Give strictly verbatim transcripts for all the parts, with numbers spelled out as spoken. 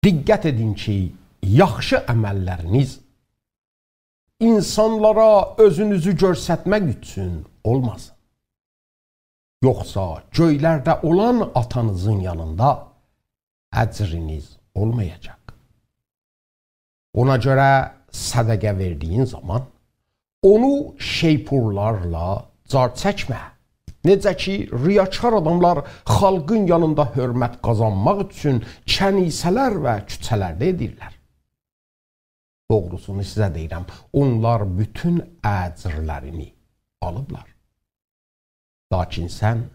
دقت ائدین کی، یاخشی عمللرینیز اینسانلارا اؤزونوزو گؤسترمک اوچون اولماسین. یوخسا گؤیلرده اولان آتانیزین یانیندا اجرینیز اولمایاجاق. اونا گؤره صدقه وئردیگین زامان اونو شیپورلارلا جار چکمه. نئجه کی، ریاکار آداملار خالقین یانیندا حؤرمت قازانماق اوچون کنیسه‌لر و کوچه‌لرده ائدیرلر. دوغروسونو سیزه دئییرم، اونلار بوتون اجرلرینی آلیبلار. لاکین سن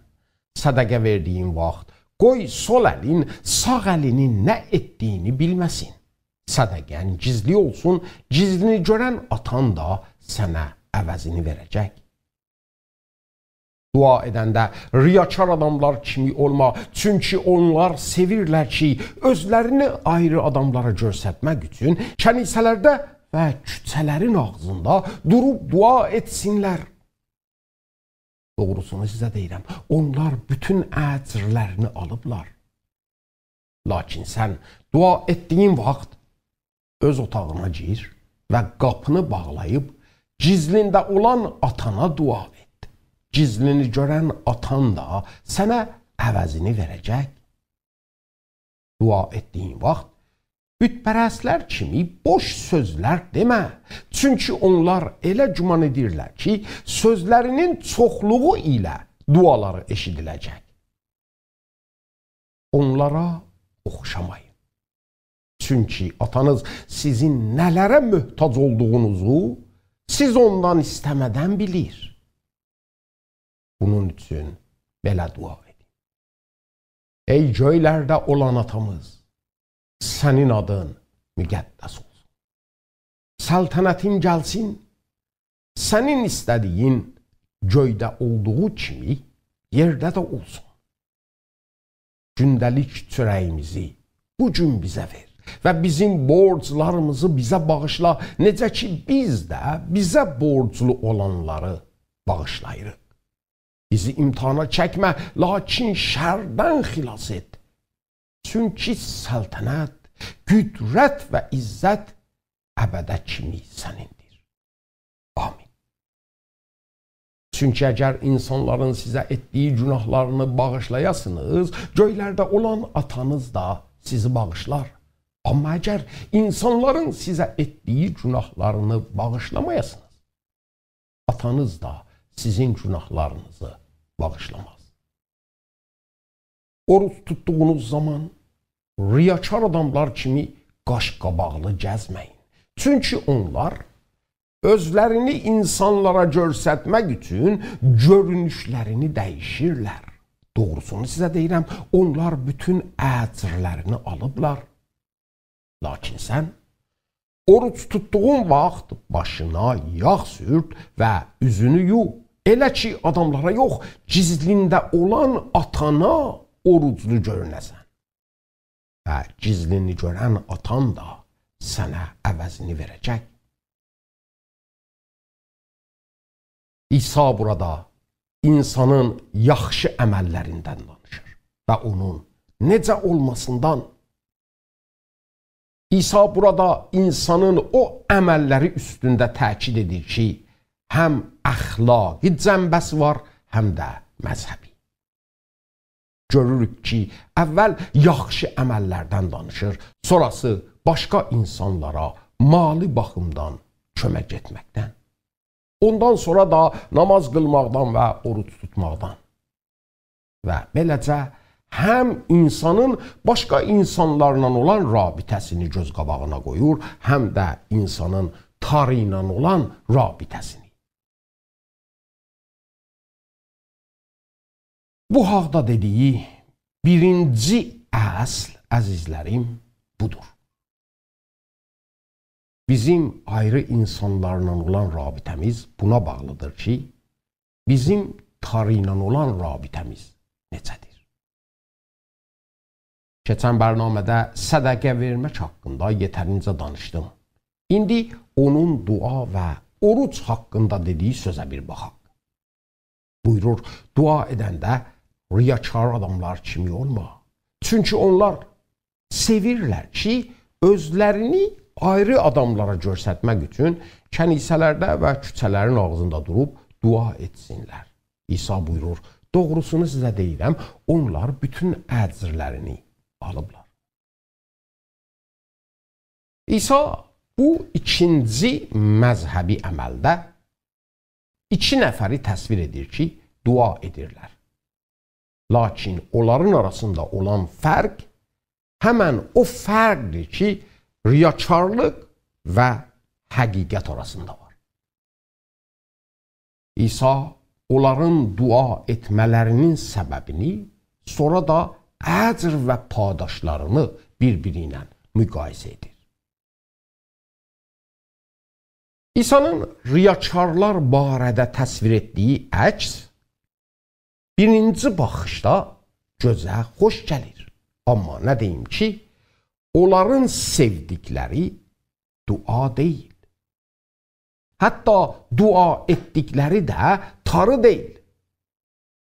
صدقه وئردیگین واخت، قوی سول الین ساغ الینین نه ائتدیگینی بیلمه‌سین. صدقه‌ن گیزلی اولسون، گیزلینی گؤرن آتان دا سنه عوضینی وئره‌جک. دعا ائدنده ریاکار آداملار کیمی اولما، چونکی اونلار سئویرلر کی، اؤزلرینی آیری آداملارا گؤسترمک اوچون کنیسه‌لرده و کوچه‌لرین آغزیندا دوروب دعا ائتسینلر. دوغروسونو سیزه دئییرم، اونلار بوتون اجرلرینی آلیبلار. لاکین سن دعا ائتدیگین واخت اؤز اوتاغینا گیر و قاپینی باغلاییب گیزلینده اولان آتانا دعا ائت. گیزلینی گؤرن آتان دا سنه عوضینی وئره‌جک. دعا ائتدیگین واخت بت‌پرستلر کیمی بوش سؤزلر دئمه. چونکی اونلار ائله گمان ائدیرلر کی، سؤزلرینین چوخلوغو ایله دعالاری ائشیدیله‌جک. اونلارا اوخشامایین. چونکی آتانیز سیزین نه‌لره محتاج اولدوغونوزو سیز اوندان ایسته‌مه‌دن بیلیر. بونون اوچون بئله دعا ائدین: ای گؤیلرده اولان آتامیز، سنین آدین مقدس اولسون. سلطنتین گلسین، سنین ایسته‌دیگین گؤیده اولدوغو کیمی یئرده ده اولسون. گونده‌لیک چؤره‌ییمیزی بو گون بیزه وئر و بیزیم بورجلاریمیزی بیزه باغیشلا، نئجه کی، بیز ده بیزه بورجلو اولانلاری باغیشلاییریق. بیزی امتحانا چکمه، لاکین شردن خلاص ائت. چونکی سلطنت، قدرت و عزت ابده کیمی سنیندیر. آمین. چونکی اگر اینسانلارین سیزه ائتدیگی گوناهلارینی باغیشلایاسینیز، گؤیلرده اولان آتانیز دا سیزی باغیشلار. آمما اگر اینسانلارین سیزه ائتدیگی گوناهلارینی باغیشلامایاسینیز، آتانیز دا سیزین گوناهلارینیزی باغیشلاماز. اوروج توتدوغونوز زامان ریاکار آداملار کیمی قاش قاباقلی گزمه‌یین. چونکی اونلار اؤزلرینی اینسانلارا گؤسترمک اوچون گؤرونوشلرینی دییشیرلر. دوغروسونو سیزه دئییرم، اونلار بوتون اجرلرینی آلیبلار. لاکین سن اوروج توتدوغون واخت باشینا یاغ سورت و اوزونو یو. ائله کی، آداملارا یوخ، گیزلینده اولان آتانا اوروجلو گؤرونه‌سن. و گیزلینی گؤرن آتان دا سنه عوضینی وئره‌جک. عیسی بورادا اینسانین یاخشی عمللریندن دانیشیر و اونون نئجه اولماسیندان. عیسی بورادا اینسانین او عمللری اوستونده تأکید ائدیر کی، هم اخلاقی جنبه‌سی وار، هم ده مذهبی. گؤروروک کی، اول یاخشی عمللردن دانیشیر، سونراسی باشقا اینسانلارا مالی باخیمدان کؤمک ائتمکدن. اوندان سونرا دا ناماز قیلماقدان و اوروج توتماقدان. و بئله‌جه هم اینسانین باشقا اینسانلارلا اولان رابطه‌سینی گؤز قاباغینا قویور، هم ده اینسانین تاری ایله اولان رابطه‌سینی. بو حاقدا دئدیگی بیرینجی اصل، عزیزلریم، بودور. بیزیم آیری اینسانلارلا اولان رابطه‌میز بونا باغلیدیر کی، بیزیم تاری ایله اولان رابطه‌میز نئجه‌دیر؟ کئچن برنامه‌ده صدقه وئرمک حاقیندا یئترینجه دانیشدیم. ایندی اونون دعا و اوروج حاقیندا دئدیگی سؤزه بیر باخاق. بویورور، دعا ائدنده ریاکار آداملار کیمی اولما. چونکی اونلار سئویرلر کی، اؤزلرینی آیری آداملارا گؤسترمک اوچون کنیسه‌لرده و کوچه‌لرین آغزیندا دوروب دعا ائتسینلر. عیسی بویورور: «دوغروسونو سیزه دئییرم، اونلار بوتون اجرلرینی آلیبلار.» عیسی بو ایکینجی مذهبی عملده ایکی نفری تصویر ائدیر کی، دعا ائدیرلر. لاکین اونلارین آراسیندا اولان فرق همن او فرقدیر کی، ریاکارلیق و حقیقت آراسیندا وار. عیسی اونلارین دعا ائتمه‌لرینین سببینی، سونرا دا اجر و پاداشلارینی بیر-بیری ایله مقایسه ائدیر. عیسی‌نین ریاکارلار باره‌ده تصویر ائتدیگی عکس بیرینجی باخیشدا گؤزه خوش گلیر. آمما نه دئییم کی، اونلارین سئودیکلری دعا دئییل. حتی دعا ائتدیکلری ده تاری دئییل.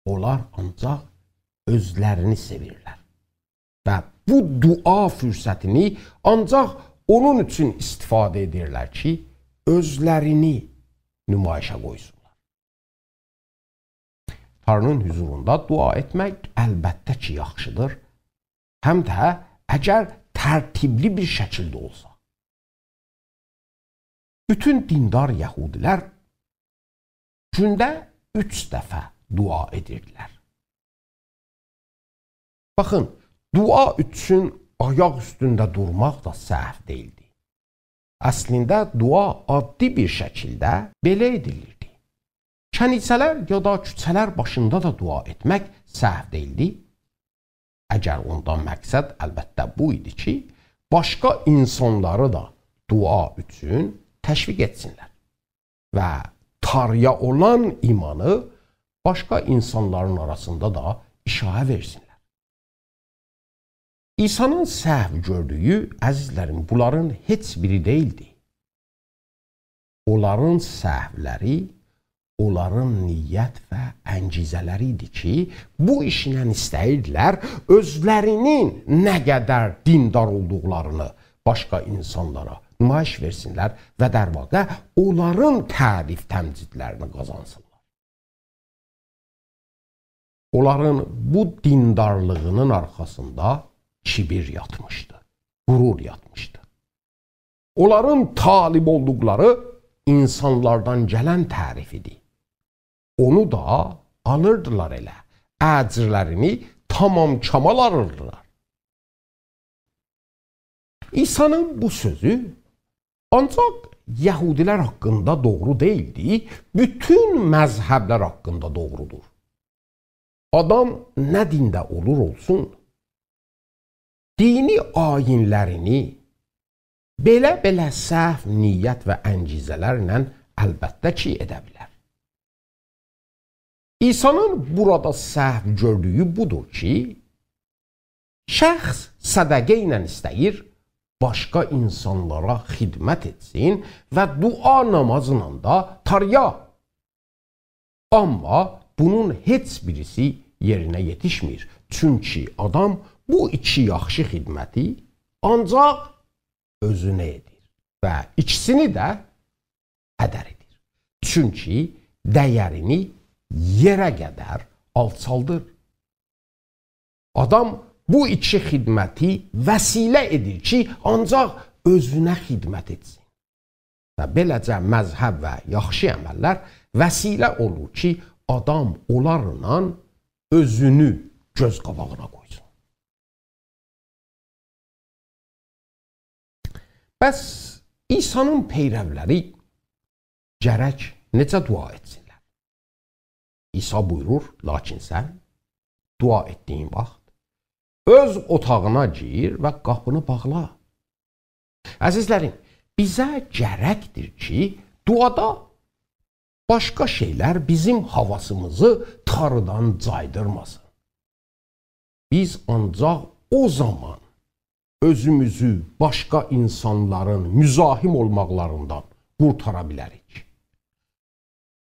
اونلار آنجاق اؤزلرینی سئویرلر. و بو دعا فرصتینی آنجاق اونون اوچون استفاده ائدیرلر کی، اؤزلرینی نمایشه قویسونلار. تانری‌نین حضوروندا دعا ائتمک البته کی، یاخشیدیر. هم ده اگر ترتیبلی بیر شکیلده اولسا. بوتون دیندار یهودی‌لر گونده اوچ دفعه دعا ائدیردیلر. باخین، دعا اوچون آیاق اوستونده دورماق دا سهو دئییلدی. اصلینده دعا عادی بیر شکیلده بئله ائدیلیردی. کنیسه‌لر یا دا کوچه‌لر باشیندا دا دعا ائتمک سهو دئییلدی. اگر اوندا مقصد البته بو ایدی کی، باشقا اینسانلاری دا دعا اوچون تشویق ائتسینلر و تانری‌یا اولان ایمانی باشقا اینسانلارین آراسیندا دا ایشاعه وئرسینلر. عیسی‌نین سهو گؤردویو، عزیزلریم، بونلارین هئچ بیری دئییلدی. اونلارین سهولری، اونلارین نیت و انگیزه‌لری ایدی کی، بو ایشله ایسته‌ییردیلر اؤزلرینین نه قدر دیندار اولدوقلارینی باشقا اینسانلارا نمایش وئرسینلر و در واقع اونلارین تعریف تمجیدلرینی قازانسینلار. اونلارین بو دیندارلیغینین آرخاسیندا کیبیر یاتمیشدی، غرور یاتمیشدی. اونلارین طالب اولدوقلاری اینسانلاردان گلن تعریف ایدی. اونو دا آلیردیلار ائله. اجرلرینی تمام کمال آلیردیلار. عیسی‌نین بو سؤزو آنجاق یهودی‌لر حاقیندا دوغرو دئییلدی، بوتون مذهب‌لر حاقیندا دوغرودور. آدام نه دینده اولور اولسون، دینی آیین‌لرینی بئله-بئله سهو نیت و انگیزه‌لرله البته کی، ائده بیلر. عیسی‌نین بورادا سهو گؤردویو بودور کی، شخص صدقه ایله ایسته‌ییر باشقا اینسانلارا خدمت ائتسین و دعا نمازلا دا تانری‌یا. آمما بونون هئچ بیریسی یئرینه یئتیشمیر. چونکی آدام بو ایکی یاخشی خدمتی آنجاق اؤزونه ائدیر و ایکیسینی ده هدر ائدیر. چونکی دیرینی یئره قدر آلچالدیر. آدام بو ایکی خدمتی وسیله ائدیر کی، آنجاق اؤزونه خدمت ائتسین. و بئله‌جه مذهب و یاخشی عمل‌لر وسیله اولور کی، آدام اونلارلا اؤزونو گؤز قاباغینا قویسون. پس عیسی‌نین پیرولری گرک نئجه دعا ائتسینلر؟ عیسی بویورور: «لاکین سن دعا ائتدیگین واخت اؤز اوتاغینا گیر و قاپینی باغلا.» عزیزلریم، بیزه گرکدیر کی، دعادا باشقا شئی‌لر بیزیم حواسیمیزی تانریدان جایدیرماسین. بیز آنجاق او زامان اؤزوموزو باشقا اینسانلارین مزاحم اولماقلاریندان قورتارا بیلریک.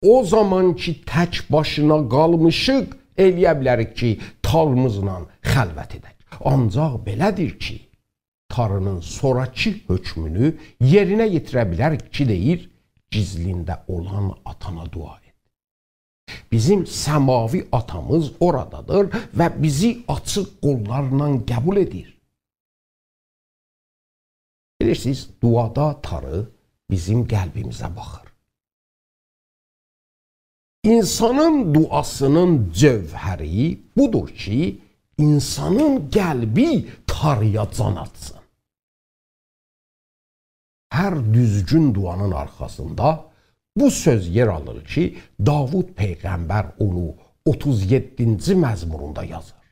او زامان کی، تک باشینا قالمیشیق، ائلیه بیلریک کی، تانریمیزلا خلوت ائدک. آنجاق بئله‌دیر کی، تاری‌نین سونراکی حکمونو یئرینه یئتیره بیلریک کی، دئییر، گیزلینده اولان آتانا دعا ائت. بیزیم سماوی آتامیز اورادادیر و بیزی آچیق قوللارلا قبول ائدیر. بیلیرسینیز، دعادا تاری بیزیم قلبیمیزه باخیر. اینسانین دعاسینین جوهری بودور کی، اینسانین قلبی تاری‌یا جان آتسین. هر دوزگون دعانین آرخاسیندا بو سؤز یئر آلیر کی، داوود پیغمبر اونو اوتوز یئددینجی مزموروندا یازیر.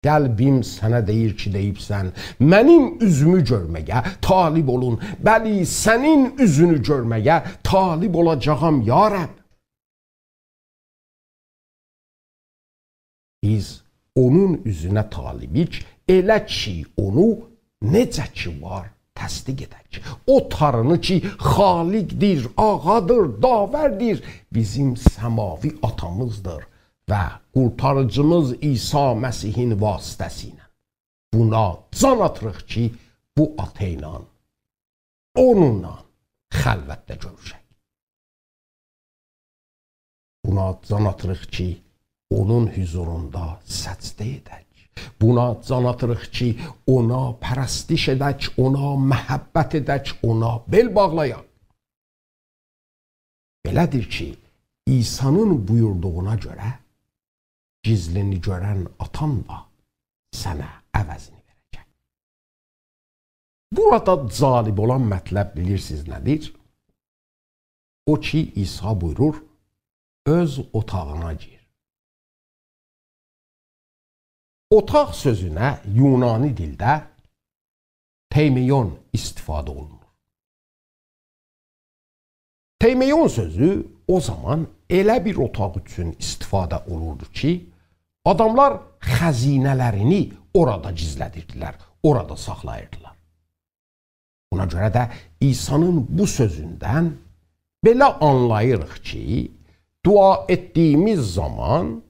قلبیم سنه دئییر کی، دئییبسن: «منیم اوزومو گؤرمه‌یه طالب اولون، بلی، سنین اوزونو گؤرمه‌یه طالب اولاجاغام، یا رب.» بیز اونون اوزونه طالبیک، ائله کی، اونو نئجه کی وار، تصدیق ائدک. او تارینی کی، خالقدیر، آغادیر، داوردیر، بیزیم سماوی آتامیزدیر و قورتاریجیمیز عیسی مسیحین واسطه‌سی ایله. بونا جان آتیریق کی، بو آتا ایله، اونونلا خلوتده گؤروشک. بونا جان آتیریق کی، اونون حضوروندا سجده ائدک. بونا جان آتیریق کی، اونا پرستش ائدک، اونا محبت ائدک، اونا بئل باغلایاق. بئله‌دیر کی، عیسی‌نین بویوردوغونا گؤره گیزلینی گؤرن آتان دا سنه عوضینی وئره‌جک. بورادا جالب اولان مطلب بیلیرسینیز نه‌دیر؟ او کی، عیسی بویورور: «اؤز اوتاغینا گیر.» اوتاق سؤزونه یونانی دیلده تئیمئون استفاده اولونور. تئیمئون سؤزو او زامان ائله بیر اوتاق اوچون استفاده اولوردو کی، آداملار خزینه‌لرینی اورادا گیزله‌دیردیلر، اورادا ساخلاییردیلار. بونا گؤره ده عیسی‌نین بو سؤزوندن بئله آنلاییریق کی، دعا ائتدیییمیز زامان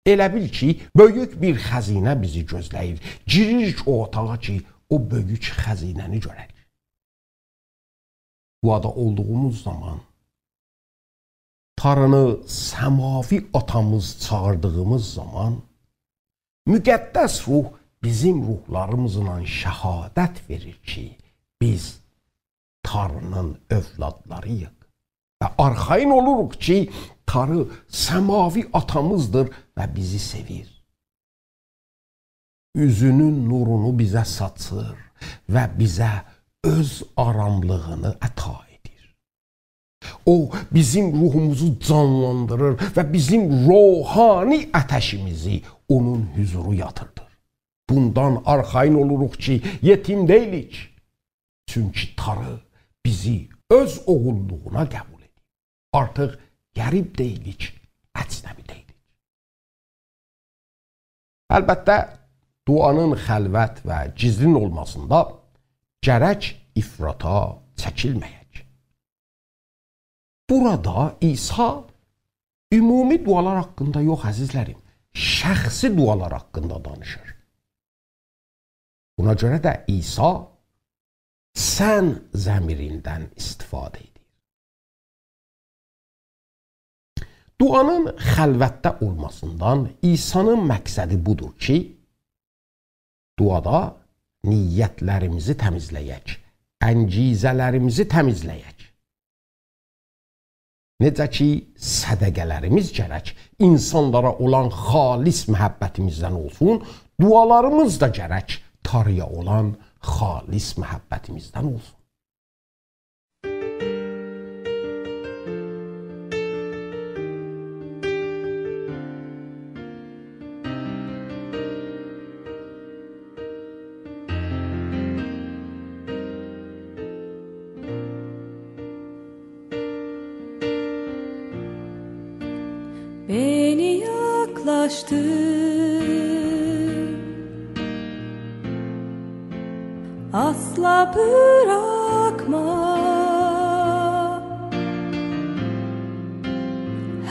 ائله بیل کی، بؤیوک بیر خزینه بیزی گؤزله‌ییر. گیریریک او اوتاغا کی، او بؤیوک خزینه‌نی گؤرک. دعادا اولدوغوموز زامان، تارینی سماوی آتامیز چاغیردیغیمیز زامان، مقدس روح بیزیم روحلاریمیزلا شهادت وئریر کی، بیز تارینین اولادلاری‌ییق و آرخایین اولوروق کی، تاری سماوی آتامیزدیر و بیزی سئویر. اوزونون نورونو بیزه ساچیر و بیزه اؤز آراملیغینی عطا ائدیر. او، بیزیم روحوموزو جانلاندیریر و بیزیم روحانی آتشیمیزی اونون حضورو یاتیردیر. بوندان آرخایین اولوروق کی، یئتیم دئییلیک. چونکی تاری بیزی اؤز اوغوللوغونا قبول ائدیب. آرتیق غریب دئییلیک، اجنبی دئییلیک. البته، دعانین خلوت و گیزلین اولماسیندا گرک افراطا چکیلمه‌یک. بورادا عیسی عمومی دعالار حاقیندا یوخ، عزیزلریم، شخصی دعالار حاقیندا دانیشیر. بونا گؤره ده عیسی «سن» ضمیریندن استفاده ائدیر. دعانین خلوتده اولماسیندان عیسی‌نین مقصدی بودور کی، دعادا نیتلریمیزی تمیزله‌یک، انگیزه‌لریمیزی تمیزله‌یک. نئجه کی، صدقه‌لریمیز گرک اینسانلارا اولان خالص محبتیمیزدن اولسون، دعالاریمیز دا گرک تاری‌یا اولان خالص محبتیمیزدن اولسون. Beni yaklaştır, asla bırakma.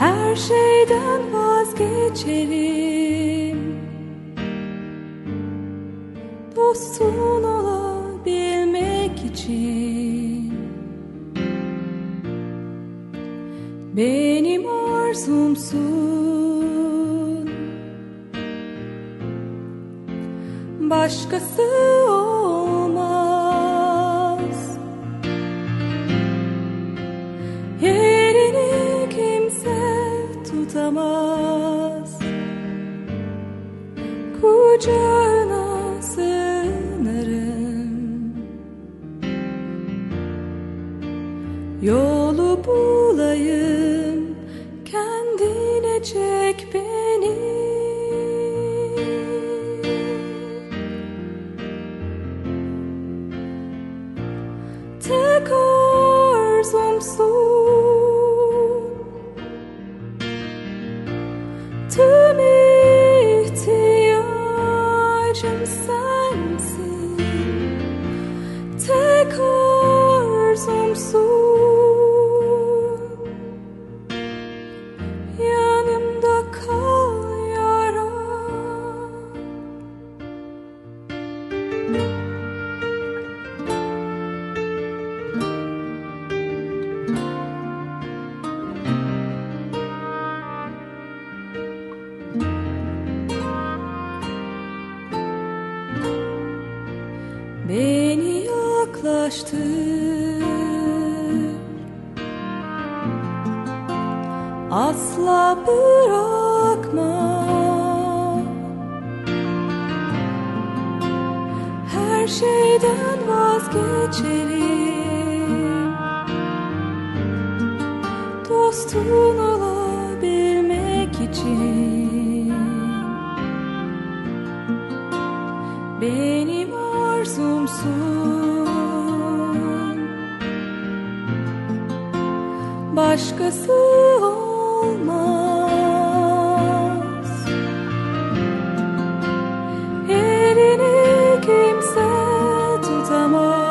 Her şeyden vazgeçerim. دوستون اولا بیلمک اوچون منیم آرزومسون باشقاسی اولماز. یئرینی کیمسه توتاماز. قوجاغینا سیغینیرام. یولو بولاییم، کندینه چک منی. تک آرزومسون، توم احتیاجیم سنسین. تک آرزومسون، یانیمدا قال یارام. منی یاخلاشدیر، اصلا بوراخما. هر شئیدن وازگئچه‌رم، دوستون اولا بیلمک اوچون منیم آرزومسون باشقاسی اولماز. یئرینی کیمسه توتاماز.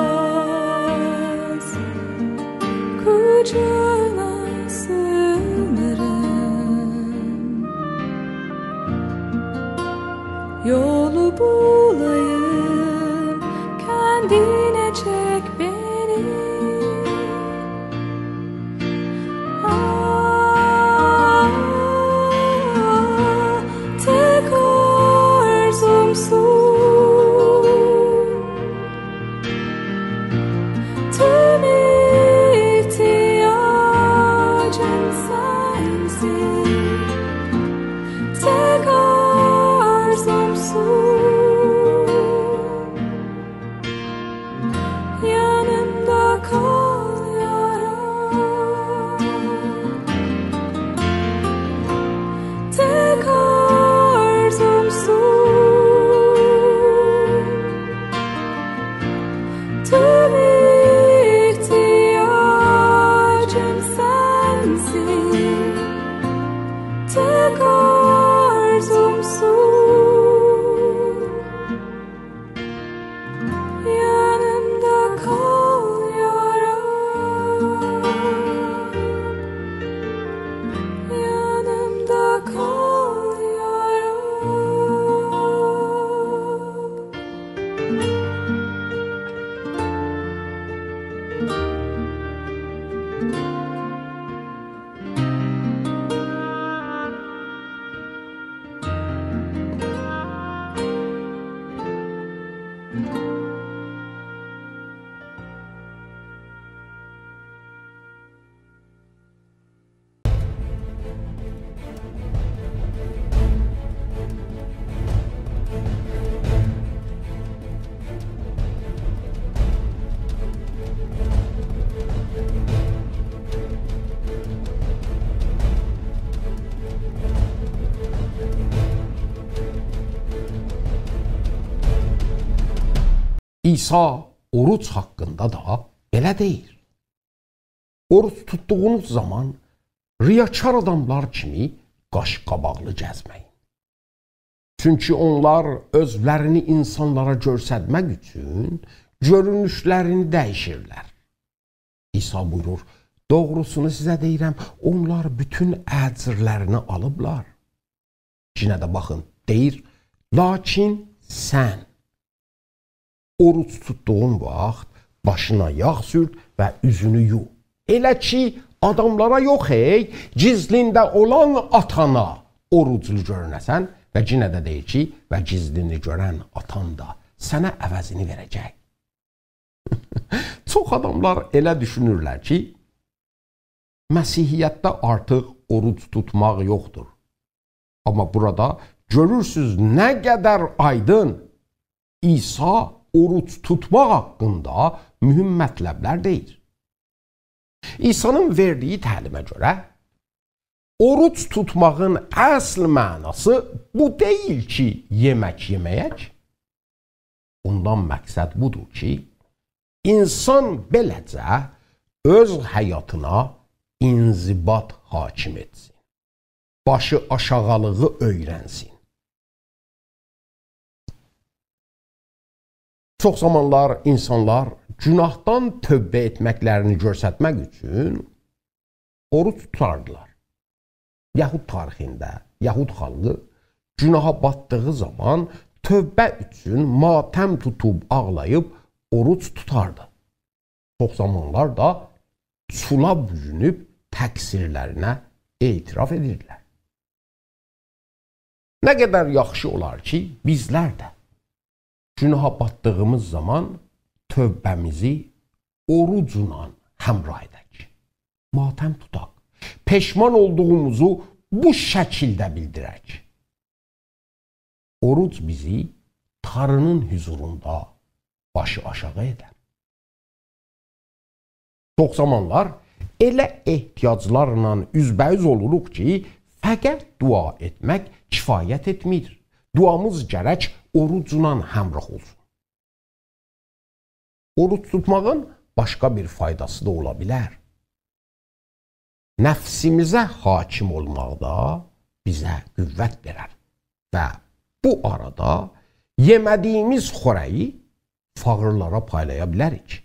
قوجاغینا سیغینیرام. یولو بولاییم، کندینه چک منی. آه، تک آرزومسون، توم احتیاجیم سنسین. تک آرزومسون، یانیمدا قال یارام. تک آرزومسون، توم احتیاجیم سنسین. تک آرزومسون، یانیمدا قال یارام. یانیمدا قال یارام. عیسی اوروج حاقیندا دا بئله دئییر: اوروج توتدوغونوز زامان ریاکار آداملار کیمی قاش قاباقلی گزمه‌یین. چونکی اونلار اؤزلرینی اینسانلارا گؤسترمک اوچون گؤرونوشلرینی دییشیرلر. عیسی بویورور: «دوغروسونو سیزه دئییرم، اونلار بوتون اجرلرینی آلیبلار.» یئنه ده باخین، دئییر: «لاکین سن، اوروج توتدوغون واخت باشینا یاغ سورت و اوزونو یو. ائله کی، آداملارا یوخ، ای، گیزلینده اولان آتانا اوروجلو گؤرونه‌سن و یئنه ده دئییر کی، و گیزلینی گؤرن آتان دا سنه عوضینی وئره‌جک. چوخ آداملار ائله دوشونورلر کی، مسیحیتده آرتیق اوروج توتماق یوخدور. آمما بورادا گؤرورسوز، نه قدر آیدین عیسی اوروج توتماق حاقیندا مهم مطلبلر دئییر. عیسی‌نین وئردیگی تعلیمه گؤره، اوروج توتماغین اصل معناسی بو دئییل کی، یئمک یئمه‌یک. اوندان مقصد بودور کی، اینسان بئله‌جه اؤز حیاتینا انضباط حاکم ائتسین. باشی آشاغالیغی اؤیرنسین. چوخ زامانلار اینسانلار گوناهدان توبه ائتمکلرینی گؤسترمک اوچون اوروج توتاردیلار. یهود تاریخینده یهود خالقی گوناها باتدیغی زامان توبه اوچون ماتم توتوب آغلاییب اوروج توتاردی. چوخ زامانلار دا چولا بوژونوب تقصیرلرینه اعتراف ائدیردیلر. نه قدر یاخشی اولار کی، بیزلر ده گوناها باتدیغیمیز زامان توبه‌میزی اوروجلا همراه ائدک. ماتم توتاق. پشمان اولدوغوموزو بو شکیلده بیلدیرک. اوروج بیزی تاری‌نین حضوروندا باشی آشاغی ائدر. چوخ زامانلار ائله احتیاجلارلا اوزبه‌اوز اولوروق کی، فقط دعا ائتمک کفایت ائتمیر. دعامیز گرک اوروجلا همراه اولسون. اوروج توتماغین باشقا بیر فایداسی دا اولا بیلر. نفسیمیزه حاکم اولماقدا بیزه قوت وئرر و بو آرادا یئمه‌دیگیمیز خوره‌یی فاقیرلارا پایلایا بیلریک.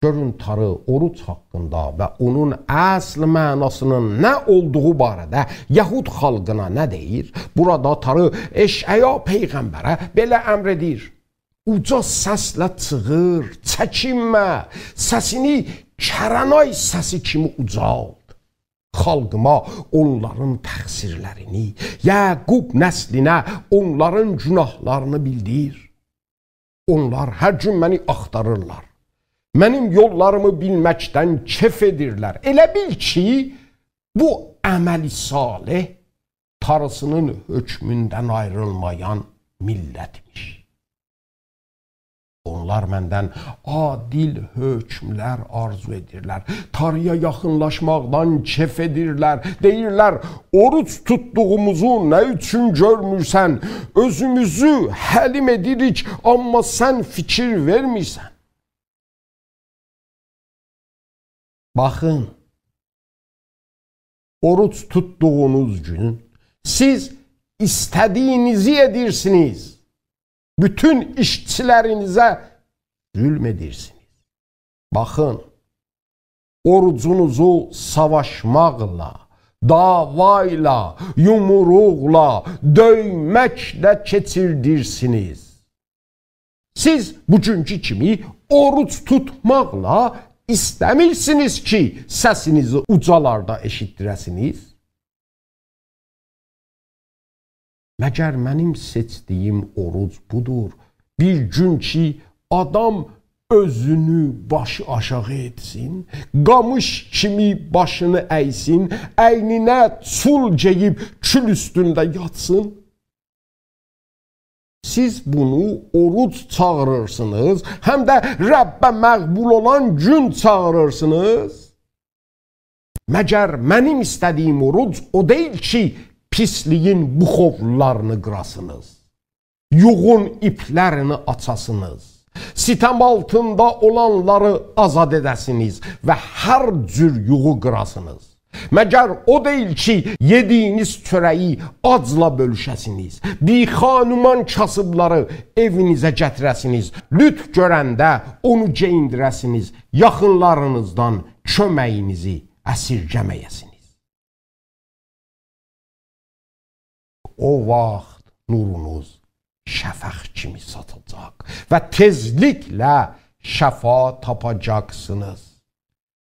گؤرون، تاری اوروج حاقیندا و اونون اصل معناسی‌نین نه اولدوغو باره‌ده یهود خالقینا نه دئییر؟ بورادا تاری اشعیا پیغمبره بئله امر ائدیر: «اوجا سسله چیغیر، چکینمه، سسینی کره‌نای سسی کیمی اوجالت. خالقیما اونلارین تقصیرلرینی، یعقوب نسلینه اونلارین گوناهلارینی بیلدیر. اونلار هر گون منی آختاریرلار. منیم یوللاریمی بیلمکدن کئف ائدیرلر.» ائله بیل کی، بو عمل صالح تاری‌سی‌نین حکموندن آیریلمایان میللتمیش. اونلار مندن عادل حکملر آرزو ائدیرلر. تاری‌یا یاخینلاشماقدان کئف ائدیرلر. دئییرلر: «اوروج توتدوغوموزو نه اوچون گؤرمورسن؟ اؤزوموزو حلیم ائدیریک، آمما سن فیکیر وئرمیرسن.» باخین، اوروج توتدوغونوز گون سیز ایسته‌دیگینیزی ائدیرسینیز. بوتون ایشچیلرینیزه ظلم ائدیرسینیز. باخین، اوروجونوزو ساواشماقلا، دعوایلا، یومروقلا، دؤیمکله کئچیردیرسینیز. سیز بوگونکو کیمی اوروج توتماقلا ایسته‌میرسینیز کی، سسینیزی اوجالاردا ائشیتدیره‌سینیز؟ مگر منیم سئچدیگیم اوروج بودور؟ بیر گون کی، آدام اؤزونو باشی آشاغی ائتسین، قامیش کیمی باشینی اَیسین، اینینه چول گئییب کول اوستونده یاتسین؟ سیز بونو اوروج چاغیریرسینیز، هم ده ربّه مقبول اولان گون چاغیریرسینیز؟ مگر منیم ایسته‌دیگیم اوروج او دئییل کی، پیسلیگین بوخوولارینی قیراسینیز، یوغون ایپلرینی آچاسینیز، ستم آلتیندا اولانلاری آزاد ائده‌سینیز و هر جور یوغو قیراسینیز؟ مگر او دئییل کی، یئدیگینیز چؤره‌یی آجلا بؤلوشه‌سینیز، بی‌خانمان کاسیبلاری ائوینیزه گتیره‌سینیز، لطف گؤرنده اونو گئییندیره‌سینیز، یاخینلارینیزدان کؤمه‌یینیزی اسیرگه‌مه‌یه‌سینیز؟ او واخت نورونوز شفق کیمی ساچاجاق و تئزلیکله شفا تاپاجاقسینیز.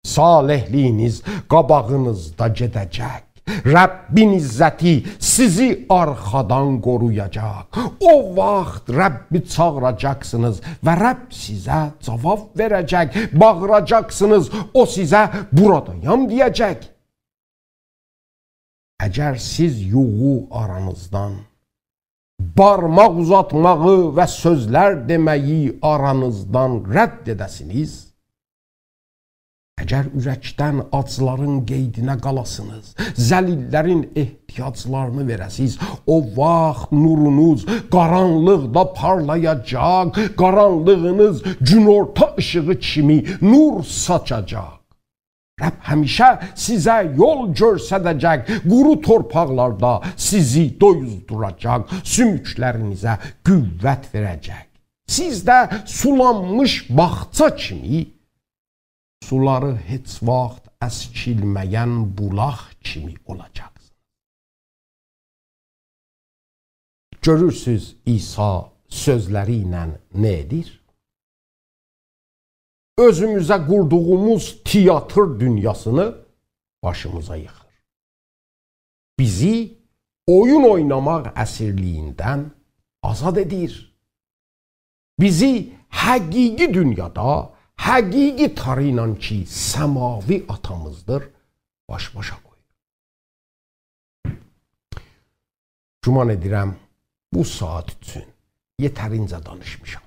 صالحلیگینیز قاباغینیزدا گئده‌جک. ربّین عزتی سیزی آرخادان قورویاجاق. او واخت ربّی چاغیراجاقسینیز و ربّ سیزه جواب وئره‌جک. باغیراجاقسینیز، او سیزه «بورادایام» دئیه‌جک. اگر سیز یوغو آرانیزدان، بارماق اوزاتماغی و سؤزلر دئمه‌یی آرانیزدان رد ائده‌سینیز، اگر اورکدن آجلارین قیدینه قالاسینیز، ذلیللرین احتیاجلارینی وئره‌سیز، او واخت نورونوز قارانلیقدا پارلایاجاق، قارانلیغینیز گون‌اورتا ایشیغی کیمی نور ساچاجاق. ربّ همیشه سیزه یول گؤستره‌جک، قورو تورپاقلاردا سیزی دویوزدوراجاق، سوموکلرینیزه قوت وئره‌جک. سیز ده سولانمیش باغچا کیمی، سولاری هئچ واخت اسکیلمه‌ین بولاق کیمی اولاجاقسینیز. گؤرورسوز، عیسی سؤزلری ایله نه ائدیر؟ اؤزوموزه قوردوغوموز تئاتر دونیاسینی باشیمیزا ییخیر. بیزی اویون اویناماق اسیرلیگیندن آزاد ائدیر. بیزی حقیقی دونیادا، حقیقی تاری ایله کی، سماوی آتامیزدیر، باش‌باشا قویور. گمان ائدیرم، بو ساعات اوچون یئترینجه دانیشمیشام.